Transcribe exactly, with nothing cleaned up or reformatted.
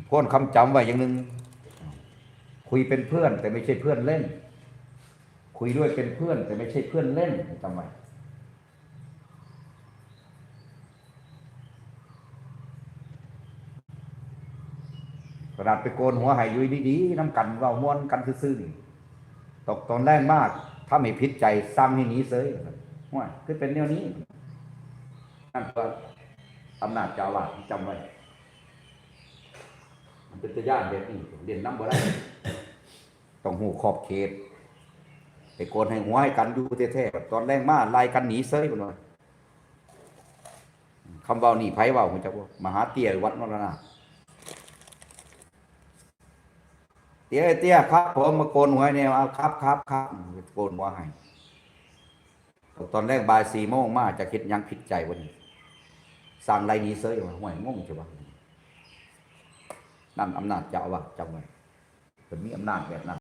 โพนคำจำไว้อย่างหนึ่ง คุยเป็นเพื่อนแต่ไม่ใช่เพื่อนเล่น คุยด้วยเป็นเพื่อนแต่ไม่ใช่เพื่อนเล่น จำไว้ ขนาดไปโกนหัวให้อยู่ดีๆ นำกันเว้าม่วนกันซื่อๆ นี่ ตกตอนแรกมาก ถ้าไม่ผิดใจสั่งให้หนีเสย ห้วย คือเป็นแนวนี้ นั่นก็อำนาจเจ้าอาวาส จำไว้ มันเป็นตาย้านแบบนี้ เล่นนำบ่ได้ ต้องฮู้ขอบเขต ไปโกนให้หัวให้กันอยู่แท้ๆ ตอนแรกมาไล่กันหนีเสย เพิ่นว่า คำเว้านี่ไผเว้า ฮู้จักบ่ มหาเตี้ยวัดมรณะ เตี้ย เตี้ยครับ ผมมาโกนหัวให้แหน่ เอา ครับ ครับ ครับ โกนหัวให้ ตอนแรกบ่ายสี่โมงมา จะเฮ็ดหยังผิดใจวะนี่ สั่งไล่หนีเสย ว่า ห้วย งงจังวะ นั่นอำนาจเจ้าอาวาส จำไว้ เพิ่นมีอำนาจแบบนั้น